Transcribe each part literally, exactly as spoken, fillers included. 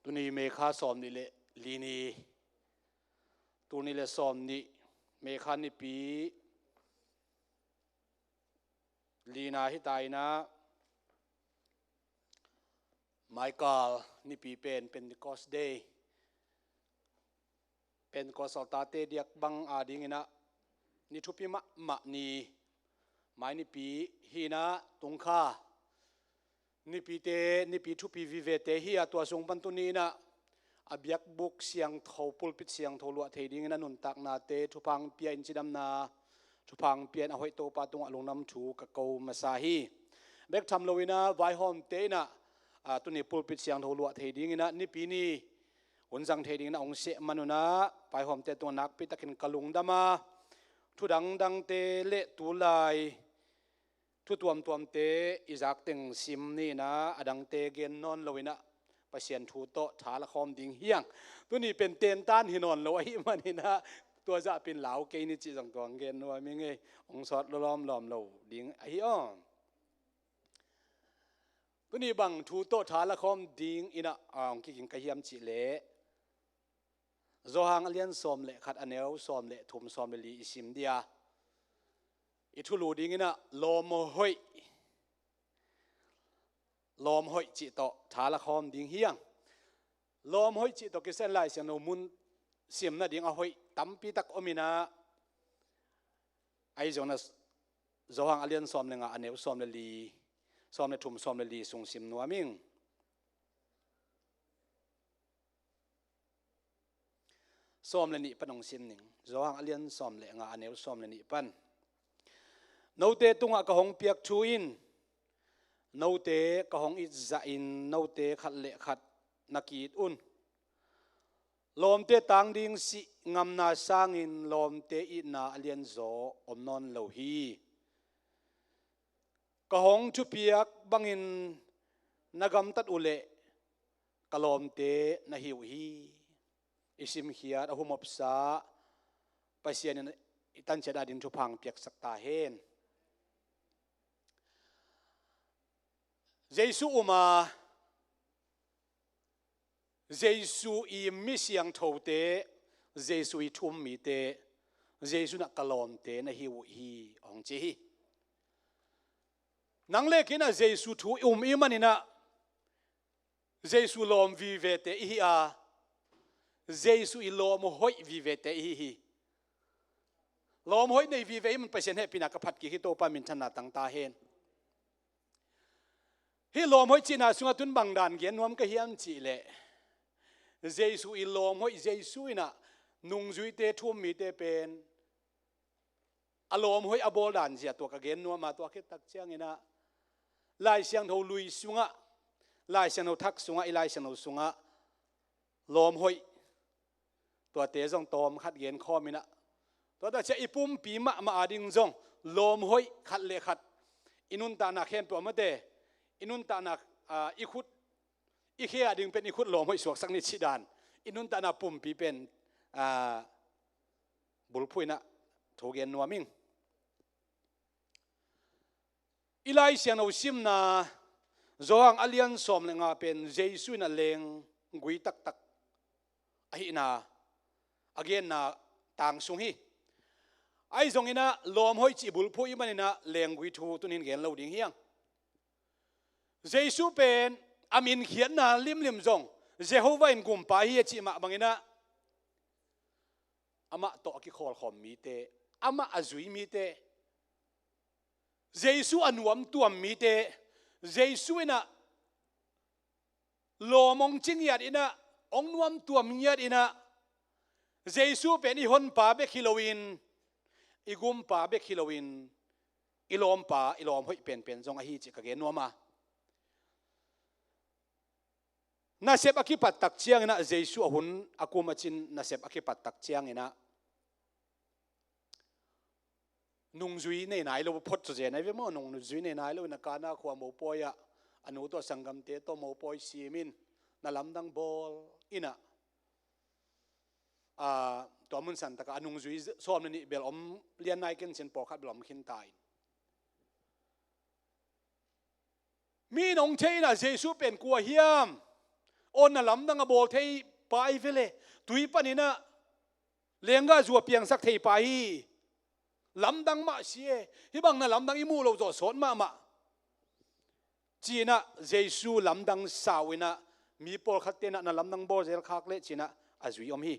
Tuni May kha sawm nih le li ni, tuni le sawm nih May kha nipi lina hi ta inah, Michael nipi pen Pentecost Day, Pentecost altar-te diak bang adinginah ni thupi mahmah ni, mai nipi hi inah, tungkha nipite, nipi thupi vivete hi a, tua sung pan tuni inah a biakbuk siangtho, pulpit siangtho luah thei dingin a nuntaknate thupha hong pia in cidamna, thupha hong pia in a hoih Topa tungah lungdam thu ka ko masa hi. Bek tham lo inah vaihawmte inah, a, tuni pulpit siangtho luah thei dinginah nipi ni hun zang thei dinginah hong seh man unah vaihawmte tungah nakpi takin ka lungdam a, thu dangdangte le tulai thu tuamtuamte i zak teng sim ni inah, a dangte gen nawn lo inah Pasian thu tawh tha la khawm ding hi hang. Tuni pen tentan hi nawn lo ahih man inah, tua zahpin lau kei ni cih zong tua hong gen nuam ing ei, hong sawt lawlawm lawm lo ding ahi aw. Tuni bang thu tawh tha la khawm ding inah, a, hong kikim ka hiam cih leh, Johan a lian sawm le khat, a neu sawm le thum, sawm le li i sim dia. I thulu dinginah lawm hoih, lawm hoih cih tawh tha la khawm ding hi hang. Lawm hoih cih tawh kisai Lai Siangtho mun sim nading a hoih tampi tak om inah, ahi zongin ah Johan a lian sawm le nga, a neu sawm le li, sawm le thum, sawm le li sung sim nuam ing. Sawm le nih pan hong sim ning. Johan a lian sawm le nga, a neu sawm le nih pan. Note tungah ka hong piak thu in, note ka hong it zahin note khat le khat na ki-it un. Lawmte tang ding sih ngamna sangin lawmte itna a lianzaw om nawn lo hi. Ka hong thupiak bangin na gamtat uhleh ka lawmte na hi uh hi. I simkhiat a humopsa Pasian in i tanciat ading thupha hong piaksak ta hen. Jesu um a, Jesu i mi siangthote, Jesu i thu um mite, Jesu in ah ka lawmte na hi uh hi, hong ci hi. Nang le kei in ah Jesu thu i um i hih manin ah, Jesu lawm vivete i hi a, Jesu i lawm hoih vivete i hi hi. Lawm hoih nei vive i hih man Pasian hehpihna ka phat kik hi, Topa minthanna tang ta hen. Hih lawm hoih cihna sungah tun bang dan gen nuam ka hiam cih leh, Jesu i lawm hoih, Jesu in ah nungzuite, thu um mite pen a lawm hoih a bawl dan zia tua ka gen nuam a, tua khit tak ciangin ah Lai Siangtho lui sungah, Lai Siangtho thak sungah, i Lai Siangtho sungah lawm hoih tuate zong tawm khat gen khawm in ah, tua tak ciang i pumpi mahmah ading zong lawm hoih khat le khat i nuntakna khempeuh ah mate, i nuntakna, ah, i khut, i khe ading pen i khut lawm hoih suaksak ni cih dan, i nuntakna pumpi pen, ah, bulphuh in ah thu gen nuam ing. I Lai Siangtho simna Johan a lian sawm le nga pen Jesu in ah lenggui taktak ahihna a genna tang sung hi. Ahi zongin ah lawm hoih cih bulphuh i hih manin ah lenggui thu tuni in gen lo ding hi hang. Jesu pen a min khiatna limlim zong Jehovah in gumpa hi a cih mah bangin ah, amah tawh a kikhawlkhawm mite, amah a zui mite, Jesu a nuamtuam mite, Jesu in ah lawm hong ci ngiat in ah, hong nuamtuam ngiat in ah, Jesu pen i honpa bek hi loin, i gumpa bek hi loin, i lawmpa, i lawm hoih penpen zong ahi cih ka gen nuam a. Nasep a kipat tak ciangin ah, Jesu a hun a kum a cin nasep a kipat tak ciangin ah, nungzui nei nai lo phot cu zen ahi ve maw, nungzui nei nai lo in ah Kana khua mopawi ah a nu tawh sanggamte tawh mopawi simin na lamdang bawl in ah, aa, tua mun san takah a nungzui sawm le nih bel om lian nai ken cin, pawlkhat bel om khin ta in. Mi in hong thei in ah Jesu pen kua hiam? aw, na lamdang a bawl thei pa i ve le, tui paninah lenggah zu a piangsak thei pa hi. Lamdang mah si e, hih bang na lamdang i muh loh zawh sawt mahmah. Cinah Jesu lamdang sau inah mi pawlkhat tenah na lamdang bawl zel khak leh cinah a zui om hi.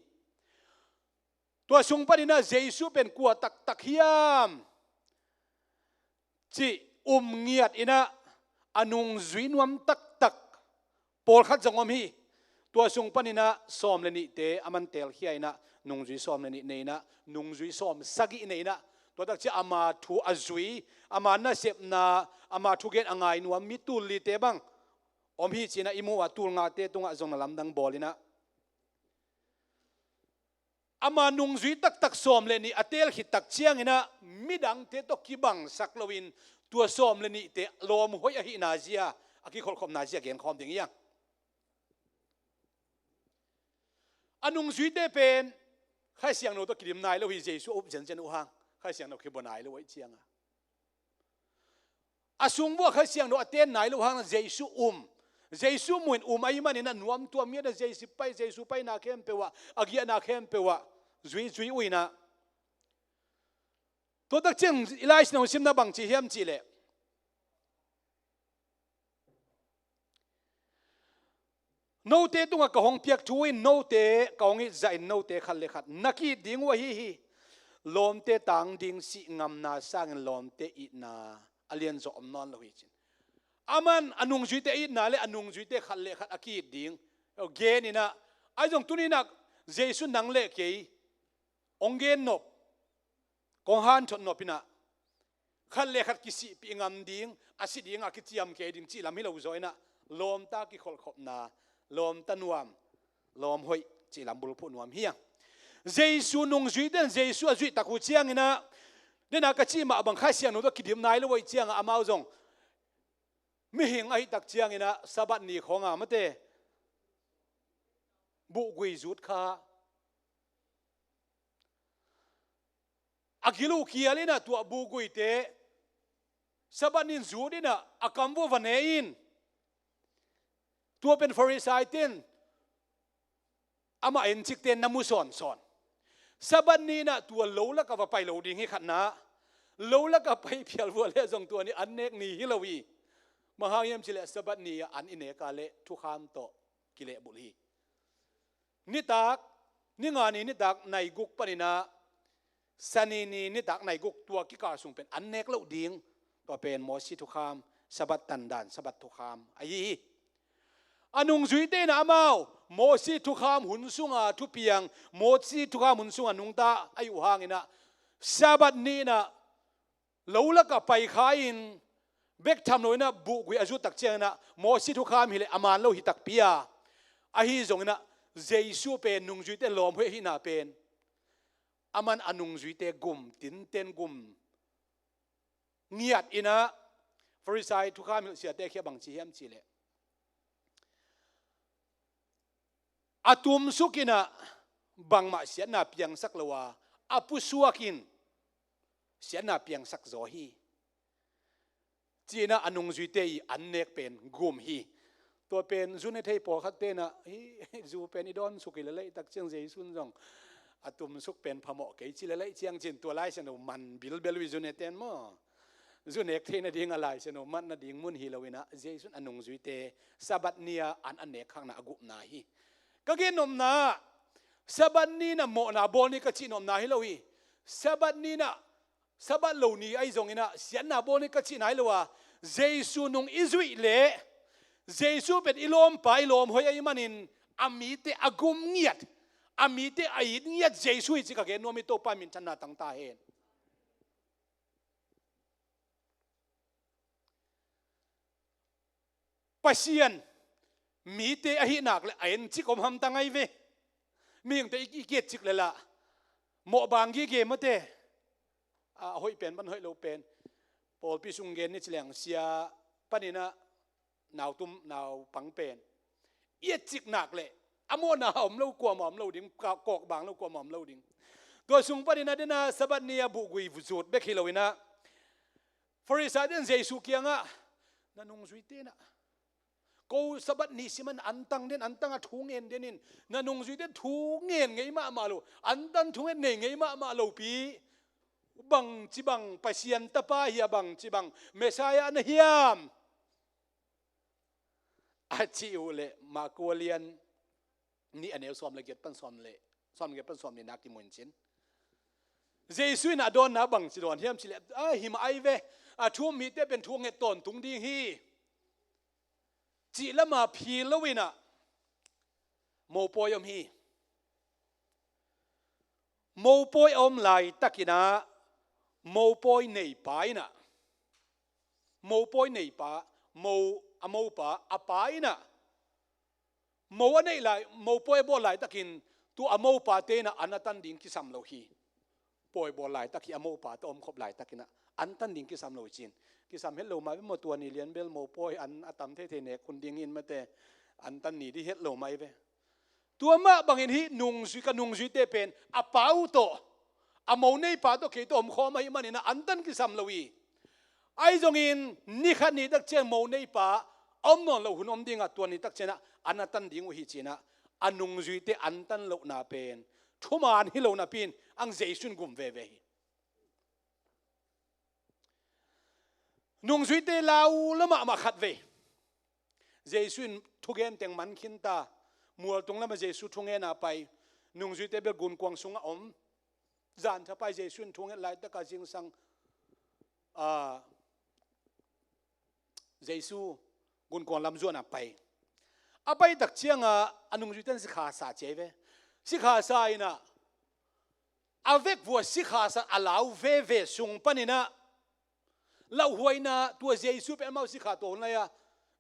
Tua sung paninah Jesu pen kua taktak hiam cih um ngiat inah a nungzui nuam taktak pawlkhat zong om hi. Tua sung paninah sawm le nihte a man teelkhia inah nungzui sawm le nih nei inah nungzui sawm sagih nei inah tua takciah ama thu a zui, ama nasepna, ama thugen a ngai nuam mi tul lite bang om hi cinah i muh a, tul ngate tungah zong na lamdang bawl inah ama nungzui taktak sawm le nih a teel khit tak cianginah midangte tawh kibangsak loin tua sawm le nihte lawm hoih ahihna zia, a kikholhkhopna zia genkhawm ding hi hang. A nungzuite pen Kha Siangtho tawh kidim nai lo hi, Jesu a up zenzen uh hang Kha Siangtho kibua nai lo uh aih cianga. A sung vuah Kha Siangtho a ten nai lo hang Jesu um. Jesu muin um ahi maninah nuamtuam ngiatna Jesu pai, Jesu paina khempeuh ah, a giahna khempeuh ah zuizui uh inah. Tua takciang i Lai Siangtho simna bang ci hiam cihleh, note tungah ka hong piak thu in note ka hong it zahin note khat le khat na ki-it ding uh ahi hi. Lawmte tang ding sih ngamna sangin lawmte itna a lianzaw om nawn lo hi cin. Aman a nungzuite itna le a nungzuite khat le khat a ki-it ding geninah, ahi zong tuninah Jesu nang le kei hong gen nop, kong hanthot nop inah khat le khat kisihpih ngam ding, a si dingah kiciam kei ding cih lam hi lo zaw inah lawmta kikholhkhopna, lawmta nuam, lawm hoih cih lam bulphuh nuam hi hang. Jesu nungzuite in Jesu a zuih tak uh cianginah, dena ka cih mah bang Kha Siangtho tawh kidim nai lo uh aih cianga amau zong mihing ahih tak cianginah Sabbath ni khawnga mate buhgui zut kha a gil uh kial inah tua buhguite Sabbath nin zut inah a kam vuah va ne in. Tua pen Farisai ten amah encikte na mu sawnsawn. Sabbath ni inah tua lo lakah va pai lo ding hi khatna. Lo lakah pai phial vua le zong tua ni an nek ni hi lo hi. Bang hang hiam cihleh Sabbath ni ah an i neka le thukham tawh kilehbulh hi. Nitak, ninga ni nitak nai guk paninah Sani ni nitak nai guk tua kikal sung pen an nek loh ding. Tua pen Mosi thukham, Sabbath tandan, Sabbath thukham ahi hi. A nungzuite inah amau Mosi thukham hun sunga thupiang, Mosi thukham hun sunga nungta ahi uh hanginah Sabbath ni inah lo lakah pai kha in bek tham lo inah buhgui a zut tak cianginah Mosi thukham hileh a man lo hi takpi a. Ahi zonginah Jesu pen nungzuite lawm hoih ahihna pen aman a nungzuite gum, tinten gum ngiat inah Farisai thukham hilh siate khia bang ci hiam cihleh, a tumsuk inah bangmah siatna piangsak lo a, a pusuak in siatna piangsak zaw hi. Cinah a nungzuite i an nek pen gum hi. Tua pen zu ne thei pawlkhat tenah hi, zu pen i dawnsuk hi leh leih tak ciang Jesu in zong a tumsuk pen phamawh kei ci leh leih ciang cin tua Lai Siangtho man bilbel uh hi zu ne ten maw. Zu nek thei nading a Lai Siangtho mat nading mun hi lo inah Jesu in a nungzuite Sabbath ni-a an a nek khakna a gupna hi. Ka gen nopna, Sabbath ni inah mawhna bawl ni ka cih nopna hi lo hi. Sabbath ni inah Sabbath lo ni ahi zonginah siatna bawl ni ka cihna hi lo a, Jesu nung i zuih leh Jesu pen i lawmpa, i lawm hoih ahi manin a mite a gum ngiat, a mite a it ngiat Jesu hi ci ka gen nuam hi. Topa minthanna tang ta hen. Pasian mite ahih nak le a encik om hamtang ahi ve. Mihingte i, i kietcik le lah mawhbang gige mate. A hoih pen pan hoih lo pen pawlpi sung gen ni ci leng sia paninah nautum naupang pen i etcik nak le a mawhna a om lo, kuamah om lo ding, ka-, kawkbang lo, kuamah om lo ding. Tua sung paninah dena Sabbath ni-a buhgui zut bek hi lo inah Farisai ten Jesu kiangah, na nungzuite inah Ko Sabbath ni siman antang den, antang a thu ngen den in, na nungzuite thu ngen ngei mahmah lo, antan thu ngen nei ngei mahmah lo pi. Bangci bang Pasian tapa hi a, bangci bang Messiah na hiam? A cih uh leh Marku a lian nih a neu sawm le giat pan sawm le, sawm le giat pan sawm nihna kimu in cin. Jesu in a dawnna bangci dawn hiam cih leh, a him ai ve, a thu um mite pen thu nget tawntung ding hi. Cih lama phil lo in ah mopawi om hi. Mopawi a om laitakin ah mopawi neipa in ah, mopawi neipa, mo, a mopa a pa in ah, mo a neih lai, mopawi a bawl laitakin tua a mopate in ah an a tan ding kisam lo hi. Pawi bawl laitak hi, a mopa tawh omkhop laitakin ah an tan ding kisam lo hi cin. Kisam het lo mah ve maw, tua ni lian bel mopawi an a tam theithei nek hun ding hi in mate, an tan ni ding het lo mah hi ve. Tua mah bangin hih nungzui, ka nungzuite pen a pa uh tawh, a mo neipa tawh kei tawh omkhawm ahih manin ah an tan kisam lo hi. Ahi zongin ni khat ni tak ciang mo neipa a om nawn loh hun om ding ah, tua ni tak ciang ah an a tan ding uh hi cin ah, a nungzuite an tan lohna pen thuman hi lo napi in ang Jesu in gum veve hi. Nungzuite lau lo mahmah khat vei. Jesu in thugen teng man khin ta. Mualtung lamah Jesu thungen a pai. Nungzuite bel gunkuang sungah om. Zan thapai Jesu in thungen laitak a zingsang, a, Jesu gunkuang lam zuan a pai. A pai tak ciangah a nungzuite in sikha sa ci ai ve. Sikha sa in ah, a vekvua sikha sa a lau veve sung panin ah, lauhuaina tua Jesu pen amau sikha tua hun lai-a,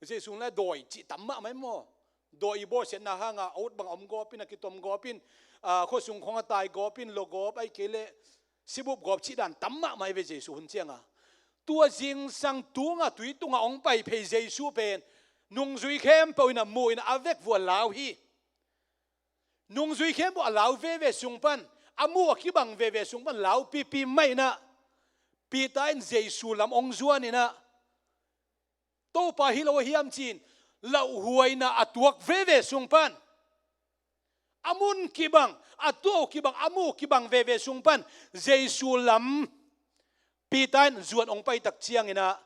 Jesu hun lai-a dawi cih tam mahmah hi maw. Dawi i bawlsiatna hangah a ut bang a om gawp in, a kitom gawp in, a, khuasung khawng a tai gawp in, lo gawp, ahih kei leh sibup gawp cih dan tam mahmah hi ve Jesu hun ciangah. Tua zingsang tungah tui tungah hong pai phei Jesu pen nungzui khempeuh in ah mu in ah a vekvua lau hi. Nungzui khempeuh a lau veve sung pan, a muh a kibang veve sung pan lau pipi mah in ah, Peter in Jesu lam hong zuan in ah, Topa hi lo a hiam ci-in lauhuaina a tuak veve sung pan, a mun kibang, a tuah uh kibang, a muh uh kibang veve sung pan Jesu lam Peter in zuan hong pai tak ciangin ah,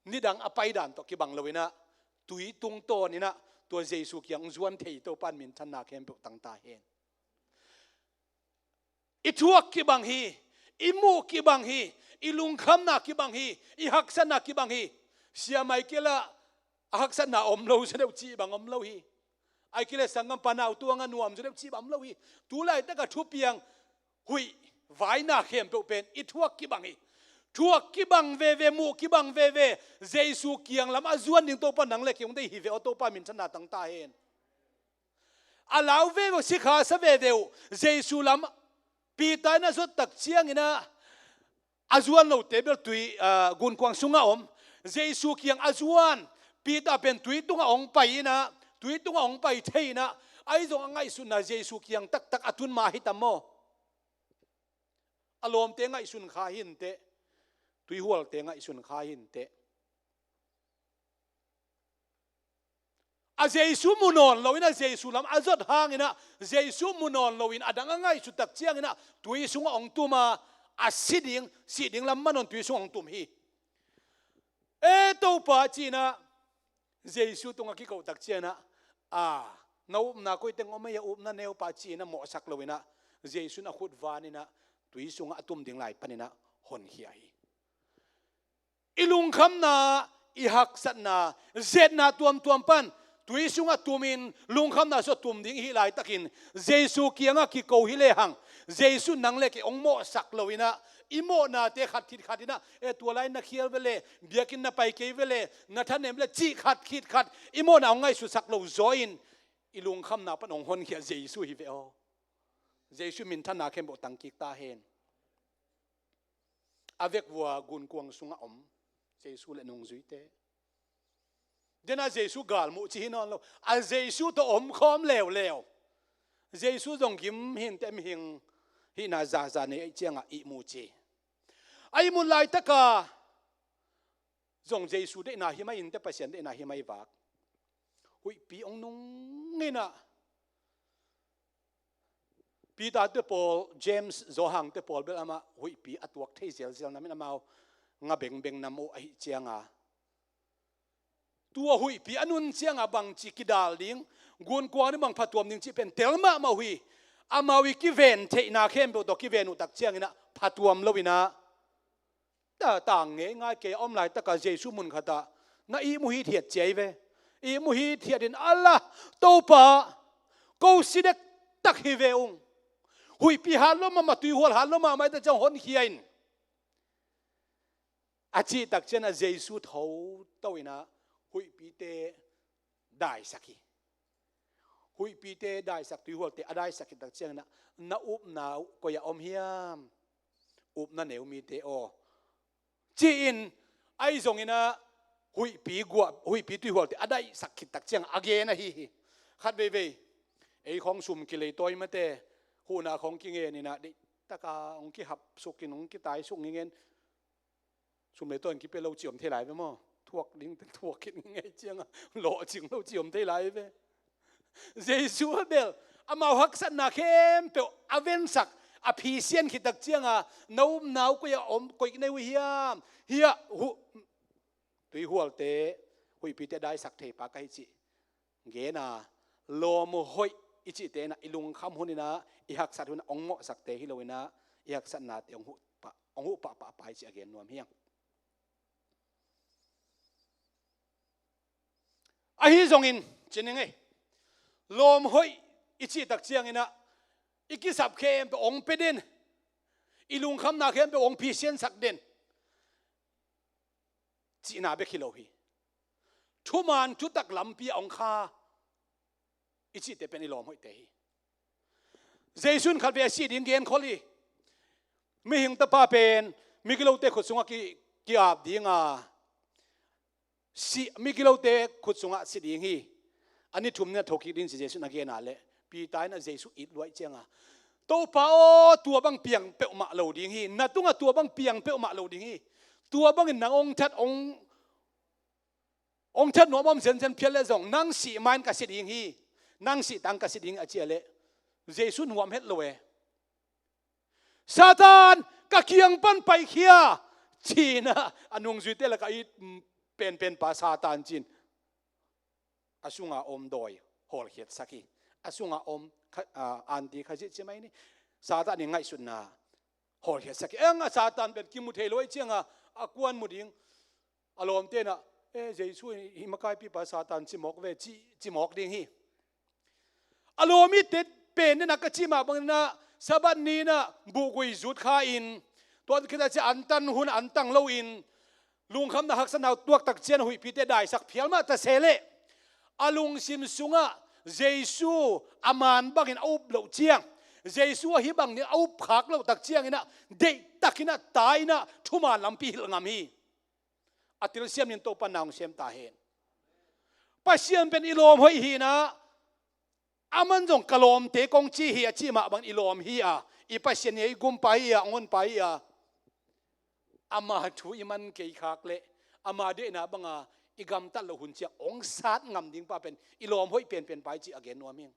nidang a pai dan tawh kibang lo in ah, tui tungtawn in ah tua Jesu kiang hong zuan thei Topa in minthanna khempeuh tang ta hen. I thuak kibang hi, i muh kibang hi, i lungkhamna kibang hi, i haksatna kibang hi. Sia Michael ah a haksatna om lo zaw deuh cih bang om lo hi. Ahih kei leh sanggampa nau tuang a nuam zaw deuh cih bang om lo hi. Tu laitak a thupiang huih vaina khempeuh pen i thuak kibang hi. Thuak kibang veve, muh kibang veve, Jesu kiang lam a zuan ding Topa nang le kei hong deih hi ve aw, Topa minthanna tang ta hen. A lau veve uh, sikha sa veve uh, Jesu lam Peter in a zuat tak ciangin ah, a zuan lote bel tui, ah, gunkuang sungah om. Jesu kiang a zuan, Peter pen tui tungah hong pai in ah, tui tungah hong pai thei in ah, ahi zong a ngaihsutna Jesu kiang taktak a tun mah hi tam maw. A lawmte ngaihsun kha hi inteh, tuihualte ngaihsun kha hi inteh. A Jesu mu nawn lo in ah, Jesu lam a zuat hang in ah, Jesu mu nawn lo in a dang a ngaihsut tak ciangin ah, tui sungah hong tum a, a si ding, sih ding lam mah nawn tui sungah hong tum hi. E Topa ci in ah, Jesu tungah kiko tak ciangin ah, a, na upna koi teng om ei, a upna neupa ci in ah mawhsak lo in ah, Jesu in a khut van in ah, tui sungah a tum ding lai panin ah honkhia hi. I lungkhamna, i haksatna, zetna tuamtuam pan tui sungah tumin lungkhamna sungah tum ding i hih laitakin Jesu kiangah kiko hi lehang, Jesu nang le kei hong mawhsak lo in ah, i mawhnate khat khit khat in ah, e, tua lai na khial ve le, biakinn na pai kei ve le, na thanem le cih khat khit khat i mawhna hong ngaihsutsak lo zaw in, i lungkhamna pan hong honkhia Jesu hi ve aw. Jesu minthanna khempeuh tangkik ta hen. A vekvua gunkuang sungah om Jesu le nungzuite. Dena Jesu galmuh ci hi nawn lo. A Jesu tawh omkhawm leuleu. Jesu zong gim hi inteh, mihing hihna zaza nei ahih ciangah ihmu ci. A ihmut laitaka zong Jesu deihna hi mai inteh, Pasian deihna hi mai vak. huihpi hong nung inah, Peter te pawl, James, Johan te pawl bel amah huihpi a tuak thei zelzel namin amau nga bengbeng nam uh ahih cianga, tua huihpi a nun cianga bangci kidal ding, gunkuang ding bang phatuam ding cih pen tel mahmah uh hi. Amau i kiven theihna khempeuh tawh kiven uh tak cianginah phatuam lo inah, ta tang ngeingai kei a om laitaka Jesu mun khatah na ihmu hithiat ciai ve. Ihmu hithiat in, a la, Topa, ko si dektak hi ve ung. Huihpi hat lo mahmah, tuihual hat lo mahmah, ita ciang honkhia in, a cih tak cianah Jesu tho to inah huihpite daisak hi. Huihpite daisak, tuihualte a daisak khit tak cianginah, na upna uh koi-ah om hiam? Upna neu mite aw, ci-in, ahi zonginah huihpi guah, huihpi tuihualte a daisak khit tak ciang a gen ahi hi. Khat veivei ei khawng sum kilei tawi mate, huhna khawng kingen inah deihtaka hong kihapsukin hong kitaisuk ngingen, sum le tawi in kipia lo ci om thei lai ve maw? Thuak ding thuak khit ngei cianga lawhcing lo ci om thei lai ve. Jesu a bel amau haksatna khempeuh a vensak, a phisian khit tak cianga, na upna uh koi-ah om, koi nei uh hiam? Hiah hu, tuihualte, huihpite daisak theipa ka hi cih gena, lawm hoih i cihte inah i lungkham huninah, i haksat hunah hong mawhsakte hi loinah, i haksatnate hong huh pah, hong huh pahpahpa hi cih a gen nuam hiang. Ahi zongin, ci ning ei, lawm hoih i cih tak cianginah i kisap khempeuh hong pia den, i lungkhamna khempeuh hong phisiansak den cihna bek hi lo hi. Thuman thutak lampi a hong kha i cihte pen i lawm hoihte hi. Jesu in khatvei a sih ding genkhol hi. Mihing Tapa pen migilote khut sungah ki, ki-ap dinga, sih, migilote khut sungah si ding hi. A ni thum ni-a thokik ding ci Jesu in a gena leh, Peter in a Jesu it luai cianga, Topa aw, tua bang piang peuhmah lo ding hi. Na tungah tua bang piang peuhmah lo ding hi. Tua bangin nang hong that, hong, hong that nuam om zenzen phial leh zong, nang sih ma-in ka si ding hi. Nang sih tang ka si ding hi, a cih leh Jesu nuam het lo e. Satan, ka kiang pan paikhia, ci-inah a nungzuite lakah it penpenpa Satan ci-in a sunga om dawi hawlkhiatsak hi. A sunga om kha, a, anti khazih ci mai ni. Satan i ngaihsutna hawlkhiatsak hi. Eng a Satan pen kimu thei lo ahih cianga a kuan mu ding. A lawmte inah, e, Jesu hi, hi makaipipa Satan ci mawk ve, ci, ci mawk ding hi. A lawm itte pen inah ka cih mah banginah Sabbath ni inah buhgui zut kha-in, tua khit a ciah antan hun antang loin, lungkhamna haksatna uh tuak tak ciang huihpite daisak phial mah ta se leh, a lungsim sungah Jesu a man bangin a up loh ciang, Jesu ahi bangin a up khak loh tak cianginah, deihtakinah, ta inah, thuman lampi hilh ngam hi. A tilsiam in Topa na hong sem ta hen. Pasian pen i lawm hoih hi inah, aman zong ka lawmte kong ci hi a cih mah bangin i lawm hi a, i Pasian hi a, i gumpa hi a, hong honpa hi a, ama thu i man kei khak leh, ama deihna banga i gamtat loh hun ciang hong sat ngam dingpa pen i lawm hoih penpenpa hi cih a gen nuam hi.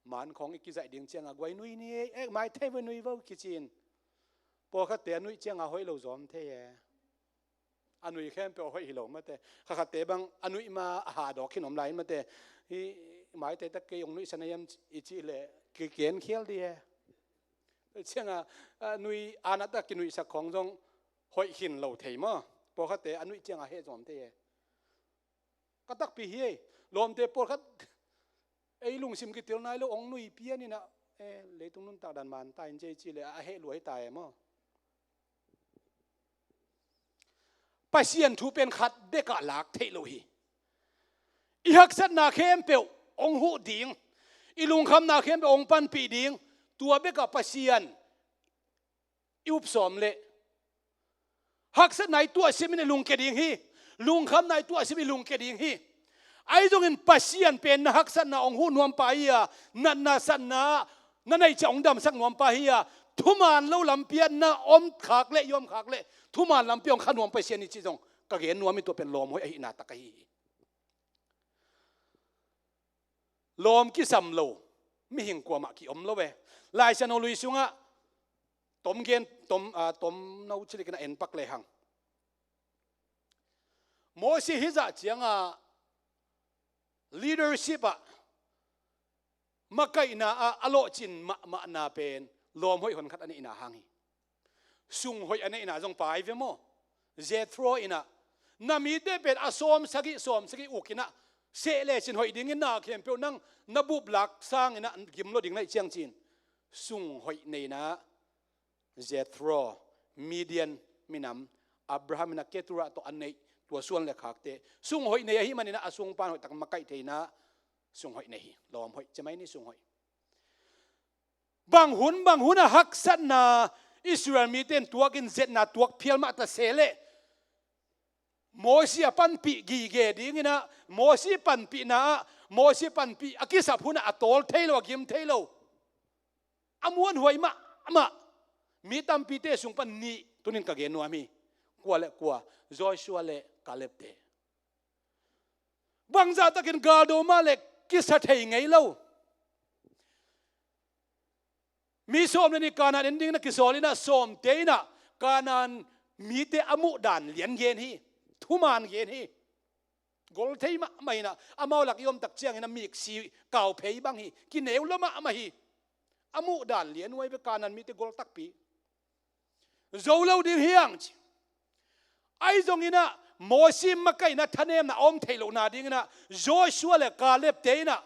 Man khawng i kizaih ding cianga guai nui ni, e, maithei va nui vo kici-in. Pawlkhatte a nuih cianga hoih lo zawm thei e. A nui khempeuh a hoih hi lo mate. Kha khatte bang a nuih ma a hahdaw khin om lai mate. Hi, maithei tak kei hong nuihsan a hiam i cih leh ki, kigenkhial dih e. Cianga, a, nui, a na tak kinuihsak khawng zong hoih khin lo thei maw. Pawlkhatte a nuih cianga heh zawm thei e. Ka takpi hi ei. Lawmte pawlkhat ei lungsim kitel nai lo hong nui pian inah, e, leitung nuntak dan man ta in ci ei cih leh a heh lua hi ta e maw. Pasian thu pen khat bekah lak theih lo hi. I haksatna khempeuh hong huh ding, i lungkhamna khempeuh hong panpih ding, tua bekah Pasian i up sawm leh, haksatna i tuah simin i lungkia ding hi. Lungkhamna i tuah simin i lungkia ding hi. Ahi zongin Pasian pen na haksatna hong huh nuampa hi a, natna satna na neih ciang hong damsak nuampa hi a, thuman lo lampi ah na om khak leh, i om khak leh, thuman lampi hong kha nuam Pasian hi cih zong ka gen nuam hi. Tua pen lawm hoih ahihna tak ahi hi. lawm kisam lo mihing kuamah kiom lo e. Laisiangtho lui sungah tom gen, tom, ah, tom no cilik in a en pak lehang, Mosi hizah ciangah leadership ah, makaihna ah a lawhcin mahmahna pen lawm hoih honkhat a neihna hang hi. Sung hoih a neihna zong pai ve maw? Jethro in ah, na mite pen a sawm sagih, sawm sagih uk in ah seh lecin hoih dingin, na khempeuh nang na bup lak sangin ah gim lo ding na hih ciang ci-in, sung hoih nei in ah Jethro, Midian minam, Abraham in ah Keturah tawh a neih tua suan le khakte, sung hoih nei ahih manin ah a sungpan hoihtak makaih thei in ah sung hoih nei hi. Lawm hoih, ci mai ni, sung hoih. Bang hun, bang hun a haksatna Israel mite in tuakin, zetna tuak phial mah ta se leh, Mosi a panpih gige dingin ah, Mosi panpihna ah, Mosi panpih a kisap hun ah a tawl thei lo, a gim thei lo, a muanhuai mahmah mi tampite sung pan nih tunin ka gen nuam hi. Kua le kua? Joshua le Caleb te. Bangzah takin galdo mah le kisa thei ngei lo. Mi sawm le nih Kanaan en dingin a kisawl in ah, sawmte in ah Kanaan mite a muhdan lian gen hi. Thuman gen hi. Gol thei mahmah in ah, amau lak i om tak ciangin ah miksi kau phei bang hi. Kineu lo mahmah hi. A muhdan lian huai ve, Kanaan mite gol takpi. Zo lo ding hi hang ci. Ahi zongin ah Mosi makaihna thanemna a om theih lohna dingin ah Joshua le Caleb te in ah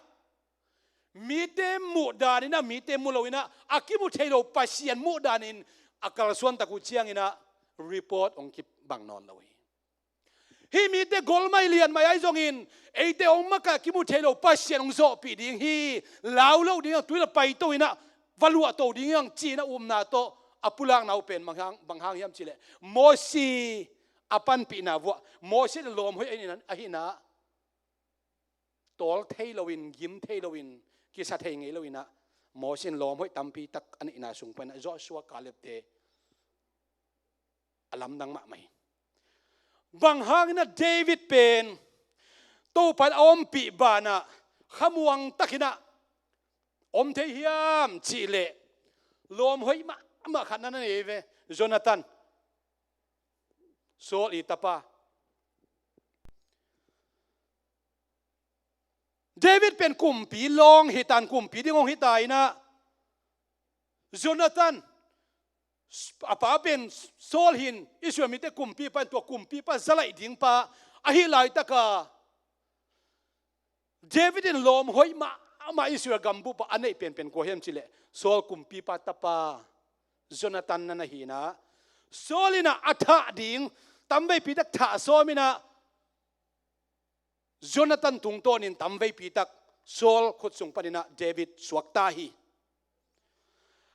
mite muhdan in ah, mite mu lo in ah, a kimu thei lo Pasian muhdanin a kalsuan tak uh ciangin ah report hong kibang nawn lo hi. Hih mite gol mai lian mai ahi zongin, eite hong makaih a kimu thei lo Pasian hong zawhpih ding hi. Lau lo ding hi hang, tui la paito in ah va luahto ding hi hang ci-in a upna tawh a pulakna uh pen bang hang, bang hang hiam cih leh, Mosi a panpihna vuah, Mosi le lawm hoih ahihna, ahihna tawl thei loin, gim thei loin, kisa thei ngei loin ah, Mosi in lawm hoih tampi tak a neihna sung panin ah Joshua, Caleb te a lamdang mahmah hi. Bang hangin ah David pen Topa in a ompih banah khamuang takin ah om thei hiam cih leh, lawm hoih mahmah khat na na nei ve, Jonathan, Saul i tapa. David pen kumpi lawng hi tan, kumpi ding hong hi ta in ah, Jonathan, a pa pen Saul hi-in, Israel mite kumpipa in, tua kumpipa zalaih dingpa ahih laitak a, David in lawm hoih mahmah Israel gambup ah a neih penpen kua hiam cih leh, Saul kumpipa tapa Jonathan na na hi in ah, Saul in ah a thah ding tamveipi tak thah sawm in ah, Jonathan tungtawnin tamveipi tak Saul khut sung panin ah David suakta hi.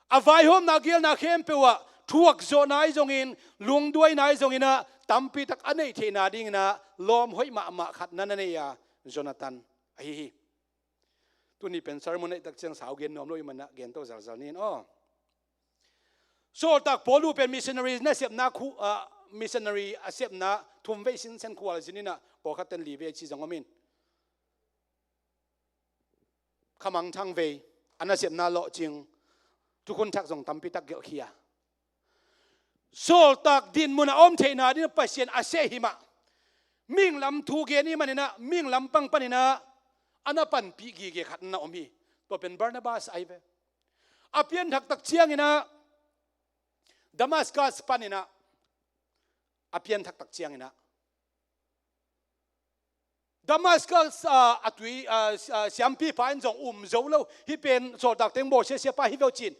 A vaihawmna, gelna khempeuh ah thuakzawhna ahi zongin, lungduaina ahi zongin ah, tampi tak a neih theihna dingin ah lawm hoih mahmah khat na na nei a, Jonathan ahi hi. Tuni pen sermon neih tak ciang sau gen nuam lo ahih manin ah gen to zalzal ni in aw. Sawltak Paul uh pen missionary nasepna khu, ah, missionary a sepna thumvei sinsen khualzin in ah, pawlkhat ten livei ci zong om in, khamangthang vei, a nasepna lawhcing, thukhun thak zong tampi tak gelhkhia. Sawltak dinmun a om theihna dingin Pasian a seh hi mah. Mihing lam thu gen ahih manin ah, mihing lampang panin ah a na panpih gige khat na om hi. Tua pen Barnabas ahi ve. A pianthak tak ciangin ah, Damascus panin ah a pianthak tak ciangin ah, Damascus, ah, a tui, ah, si-, ah, siampipa in zong um zo lo. Hih pen sawltak teng bawl siasiapa hi ve uh ci-in,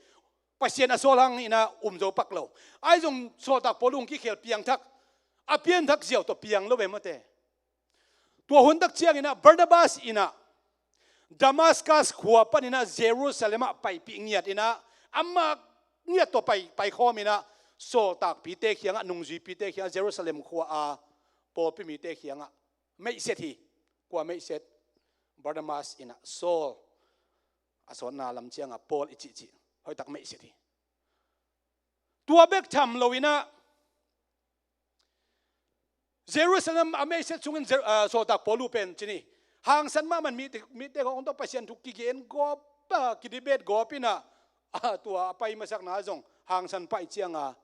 Pasian a sawl hangin ah um zo pak lo. Ahi zong sawltak Paul uh hong kikhel, piangthak, a pianthak ziau tawh piang lo ve mate. Tua hun tak ciangin ah Barnabas in ah Damascus khua panin ah Jerusalem ah paipih ngiat in ah, amah ngiat tawh pai, paikhawm in ah, sawltakpite kiangah, nungzuipite kiangah, Jerusalem khua a pawlpi mite kiangah meihset hi. Kua meihset? Barnabas in ah Saul, a sawtna lam ciangah Paul i cihcih, hoihtak meihset hi. Tua bek tham lo in ah, Jerusalem a meihset sungin Jer-, ah, sawltak Paul uh pen ci ni, Hangsan mahmah mite, mite hong tawh Pasian thu kigen gawp, ah, kidebate gawp inah, ah, tua a pai masakna zong hangsan paih cianga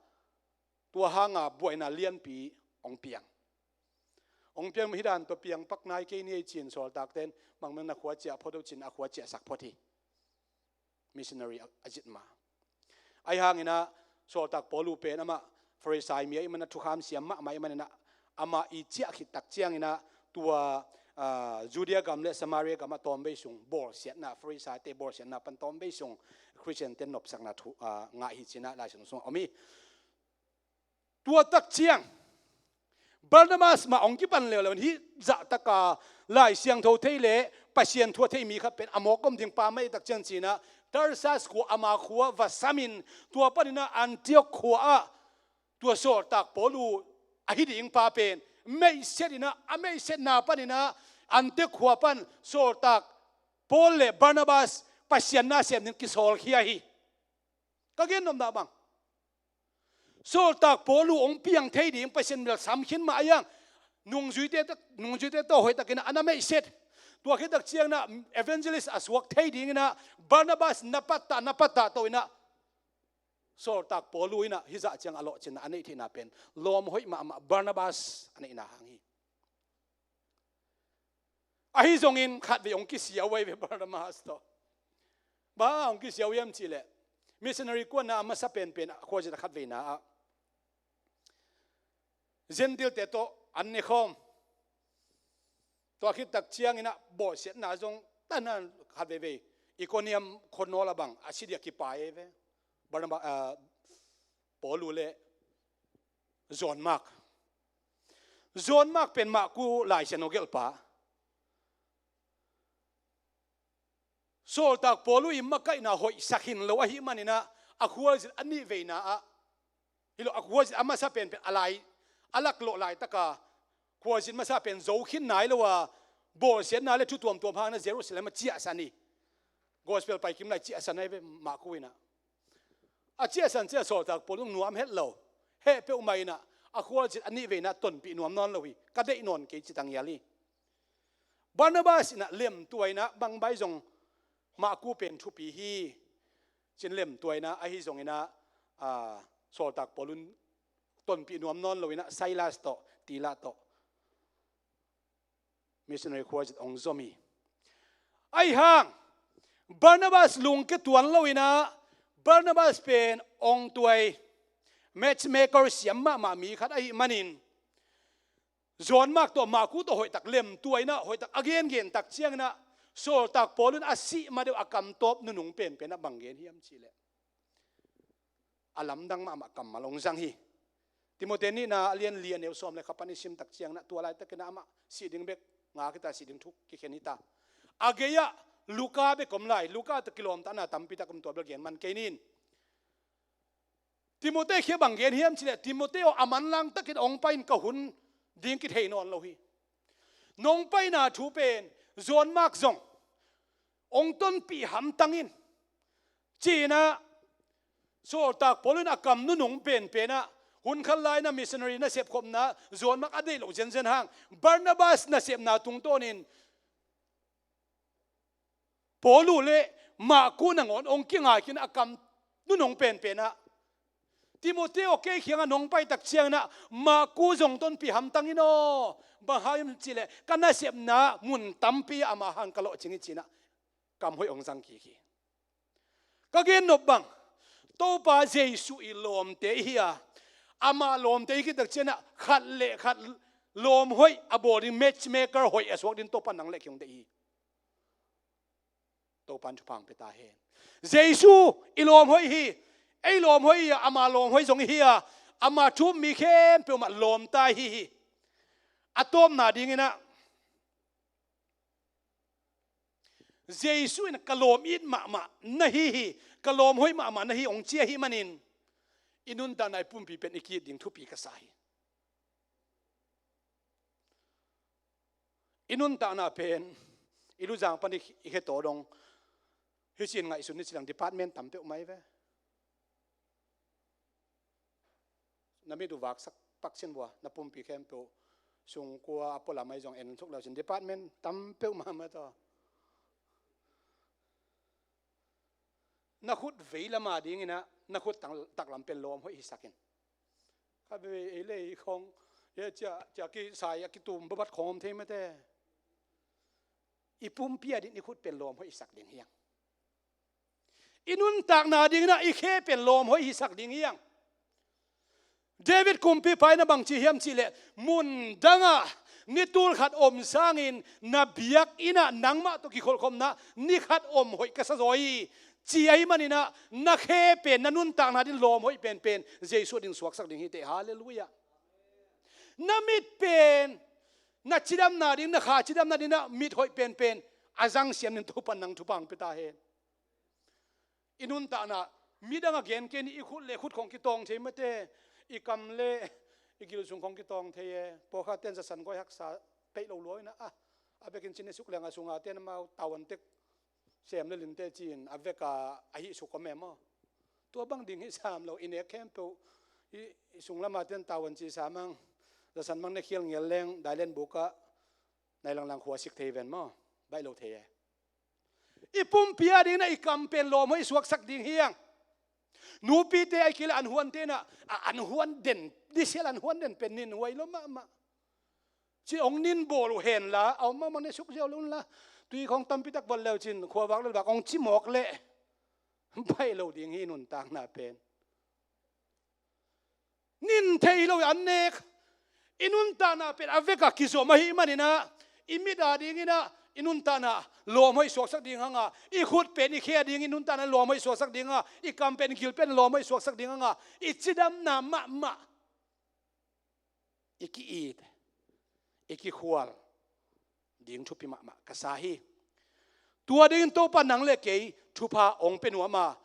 tua hanga buaina lianpi hong piang. Hong piang hi dan tua piang pak nai kei ni ei cin sawltakten bangmang na khua ciah phot uh cin a khua ciahsak phot hi. Missionary a, a zit ma. Ahi hanginah sawltak Paulu pen amah Farisai mi a i manah thukham siam mahmah i maninah amah i ciah khit tak cianginah tua, ah, Judea gam le Samaria gamah tawmvei sung bawlsiatna, Farisaite bawlsiatna pan tawmvei sung Khristiante nopsakna thu, ah, ngah hi cinah Lai Siangtho sungah om hi. Tua tak ciang Barnabas mah hong kipan leuleu in hih zahtaka Lai Siangtho thei le Pasian thu a thei mi khat pen a mawk om ding pa mah i tak ciang cinah Tarsas khua ama khua va samin tua paninah Antiok khua ah tua sawltak Paulu ahi ding pa pen meihset inah a meihsetna paninah Antiok khua pan sawltak Paul le Barnabas Pasian na sem ding kisawlkhia hi. Ka gen nopna bang sawltak Paulu hong piang thei ding Pasian bel sam khin mah a iang nungzuite tak, nungzuite tawh hoihtakinah a na meihset. Tua khit tak cianginah evangelist a suak thei dinginah Barnabas na pattah, na pattah to inah sawltak Paulu inah hih zah ciang a lawhcinna a neih theihna pen lawm hoih mahmah Barnabas a neihna hang hi. Ahi zongin khatvei hong kisia uh ahi ve Barnabas tawh. Bang hong kisia uh hiam cihleh missionary kuanna a masa penpen a khuazit a khatveina ah Gentile-te tawh an nekhawm. Tua khit tak cianginah bawlsiatna zong tanan khat veivei Ikoniam khonnawl a bang a si dia kipai ei ve. Barnaba, ah, Paulu le John Mark. John Mark pen Maku Lai Siangtho gelhpa. Sawltak Paulu i makaihna hoihsak hin lo ahih maninah a khualzin a nih veina ah hi lo, a khualzin a masa penpen a lai a laklawh laitaka khualzin masa pen zo khin nai lo a bawlsiatna le thu tuamtuam hangin Jerusalem a ciahsan hi. Gospel paikim lai ciahsan ahi ve Maku inah. A ciahsan ciah sawltak Paulu nuam het lo. Heh peuhmah inah a khualzin a nih veina tonpih nuam nawn lo hi. Ka deih nawn kei ci tangial hi. Barnabas inah lemtuaina bangbai zong Maku pen thupi hi. Cin lemtuaina ahi zonginah, ah, sawltak Paulun tonpih nuam nawn loinah Silas tawh Tila tawh missionary khuazit hong zom hi. Ahi hang Barnabas lungke tuan loinah Barnabas pen hong tuai matchmaker siam mahmah mi khat ahih manin John Mark tawh Maku tawh hoihtak lemtuaina hoihtak a gengen tak cianginah sawltak Paulun a sih madeuh a kamtawp nunung penpenah bang gen hiam cihleh a lamdang mahmah kammal hong zang hi. Timote nihna a lian li a neu sawm le kha pan i sim tak cianginah tua laitakinah amah sih ding bek ngak hita, sih ding thuk kikhen hita. A gei-ah Luka bek om lai, Luka tawh kilawmtahna tampitak om tua bel gen man kei nin. Timote khia bang gen hiam cihleh Timote aw a manlang takin hong pai in ka hun ding kithei nawn lo hi. Nong paina thu pen John Mark zong hong tonpih hamtang in cinah sawltak Paulun a kam nunung penpenah hun khat laina missionary nasep khopna John Mark a deih loh zenzen hang Barnabas nasepna tungtawnin Paulu le Maku nangawn hong kingaikin a kam nunung penpenah Timote aw kei khiangah nong paitak cianginah Maku zong tonpih hamtang in aw. Bang hang hiam cihleh ka nasepna mun tampi ama hang ka lawhcing hi cinah kam hoih hong zang kik hi. Ka gen nop bang Topa Jesu i lawmte i hi a, ama lawmte i khit tak cianah khat le khat lawm hoih a bawl ding matchmaker hoih a suak ding Topa nang le kei hong deih hi. Topan thupha hong pia ta hen. Jesu i lawm hoih hi. Ei lawm hoih hi a, ama lawm hoih zong i hi a, ama thu um mi khempeuh mah lawmta i hi hi. A tawpna dinginah Jesu in ka lawm it mahmah na hi hi, ka lawm hoih mahmah na hi hong ci ahih manin i nuntakna i pumpi pen i ki-it ding thupi ka sa hi. I nuntakna pen i luzang pan i, i khe tawh dong hi cin ngaihsun ni cilang department tam peuhmah hi ve. Na mit uh vaksak pakcin vua na pumpi khempeuh Sungkua a pualam ahi zong en thuk lo cin department tam peuh mahmah tawh. Na khut vei lam a dingin ah na khut tang-, taklam pen lawm hoih hisak in. Kha vei ei le ei khong, e, cia, cia kisai a kitum babat khong om thei mate. I pumpi a dingin i khut pen lawm hoih hisak ding hi hang. I nuntakna dingin ah i khe pen lawm hoih hisak ding hi hang. David kumpipa in ah bangci hiam cihleh, mun dangah ni tul khat om sangin na biakinn ah nangmah tawh kikholhkhopna ni khat om hoih ka sa zaw hi, ci ahih manin ah na khe pen na nuntakna dingin lawm hoih penpen Jesu dingin suaksak ding hi teh. Halleluiah. Na mit pen na cidamna ding, na kha cidamna dingin ah mit hoih penpen a zang siam dingin Topa'n nang thupha hong pia ta hen. I nuntakna, midang a gen kei ni, i khut le khut khong kitawng thei mate, i kam le i gil sung khong kitawng thei e. Pawlkhatte'n zasan guai haksa peih lo lua in ah, a, a vekin cin i suk leng a sunga te'n amau tawantek sem le lin teh ci-in a vek a, a hih suk om e maw. Tua bang ding hi sam lo, i nek khempeuh i, i sunglam a te'n tawan ci sam hang, zasan bang ne khial ngial leng dailen buk ah nai langlang khua sik thei ven maw, baih lo thei e. I pumpi a dingin ah i kam pen lawm hoih suaksak ding hi hang. Nupite ahih kei leh an huante in ah, a, an huan den, disial an huan den pen nin huai lo mahmah. Ci hong nin bawl uh hen la, a om mahmah ne suk ziau lo un la. Tui khong tampi tak vot leu cin, khua vak le vak hong ci mawk leh baih lo ding hi nuntakna pen. Nin thei lo i an nek. I nuntakna pen a vek a kizom ahih manin ah, i mit a dingin ah i nuntakna lawm hoih suaksak ding hang a, i khut pen i khe a dingin i nuntakna lawm hoih suaksak ding hang a, i kam pen i gil pen lawm hoih suaksak ding hang a, i cidamna mahmah i ki-it, i kikhual ding thupi mahmah ka sa hi. Tua dingin Topa nang le kei thupha hong pia nuam a,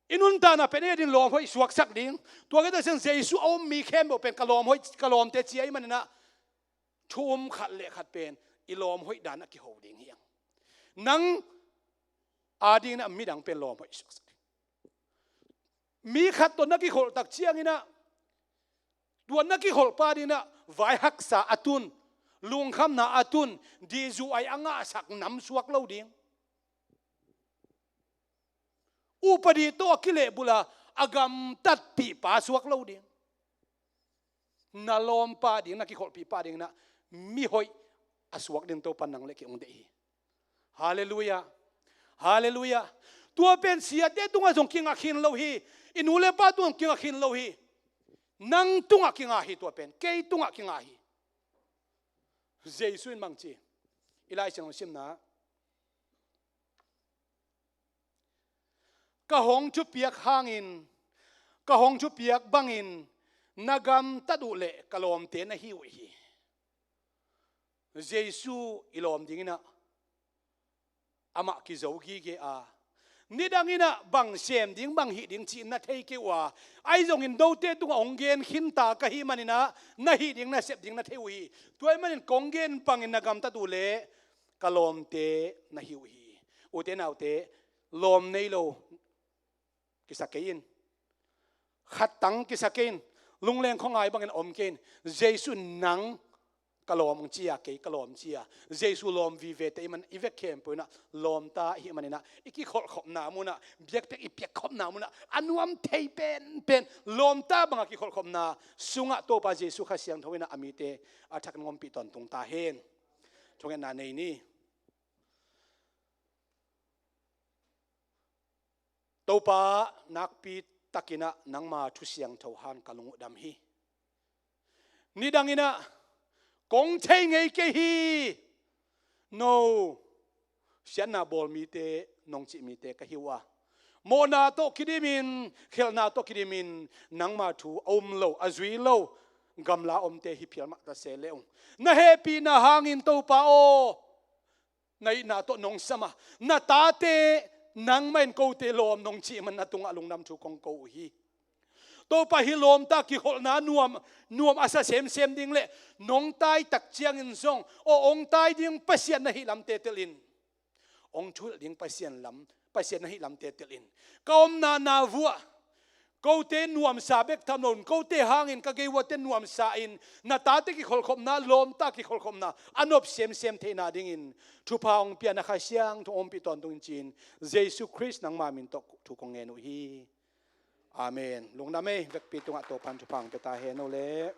i nuntakna pen ei dingin lawm hoih suaksak ding. Tua khit ciang Jesu a um mi khempeuh pen ka lawm hoih, ka lawmte ci ahih manin ah thu um khat le khat pen i lawm hoih dan a kiho ding hi hang. Nang a dingin ah midang pen lawm hoih suaksak ding. Mi khat tawh na kikholh tak ciangin ah, tua na kikholhpa dingin ah vai haksa a tun, lungkhamna a tun, dihzu ai a ngahsak nam suak lo ding. Upadi tawh a kilehbulh a, a gamtatpihpa suak lo ding. Na lawmpa ding, na kikholhpihpa dingin ah mihoih a suak dingin Topa nang le kei hong deih hi. Halleluiah. Halleluiah. Tua pen siate tungah zong kingah khin lo hi. I nu le pa tungah kingah khin lo hi. Nang tungah kingah hi tua pen. Kei tungah kingah hi. Jesu in bang ci? I Lai Siangtho simna, ka hong thupiak hangin, ka hong thupiak bangin na gamtat uh leh ka lawmte na hi uh hi. Jesu i lawm dingin ah amah kizo gige a, nidangin ah bang sem ding, bang hih ding cih na thei kei uh a, ahi zongin note tungah hong gen khinta ka hih manin ah na hih ding, na sep ding na thei uh hi. Tua ahih manin kong gen bangin na gamtat uh leh ka lawmte na hi uh hi. Ute naute, lawm nei lo kisa kei in. Khattang kisa kei in. Lungleng khuangai bangin om kei in. Jesu in nang ka lawm ci a, kei ka lawm ci a. Jesu lawm vivete i hih manin i vek khempeuh in ah lawmta i hih manin ah i kikholhkhopna munah, biakpiak i piakkhopna munah a nuam thei penpen lawmta banga kikholhkhopna sungah Topa Jesu Kha Siangtho in ah a mite a thak in ompih tawntung ta hen. Thungetna nei ni. Topa, nakpi takin ah nangma thu siangtho hangin ka lung uh dam hi. Nidangin ah kong thei ngei kei hi. No, siatna bawl mite, nong cih mite ka hi uh a, mawhna tawh kidimin, khelhna tawh kidimin nangma thu a um lo, a zui lo gamla omte hi phial mah ta se le ung. Na hehpihna hangin Topa aw, na itna tawh nong sam a, na tate nangmah in kote lawm nong cih man na tungah lungdam thu kong ko uh hi. Topa, hih lawmta kikholhna nuam, nuam a sa semsem ding le nong tai tak ciangin zong aw, hong tai ding Pasian na hih lam teltel in, hong thuhilh ding Pasian lam, Pasian na hih lam teltel in, ka omna na vuah Kote nuamsa bek tham loin, kote hangin ka gei uate nuamsa in, na tate kikholhkhopna, lawmta kikholhkhopna a nop semsem theihna dingin thupha hong pia na Kha Siangtho hong ompih tawntungin ci-in, Jesu Khrist nangma min tawh thu kong ngen uh hi. Amen. Lungdam ei, vekpi tungah Topa'n thupha hong pia ta hen aw le.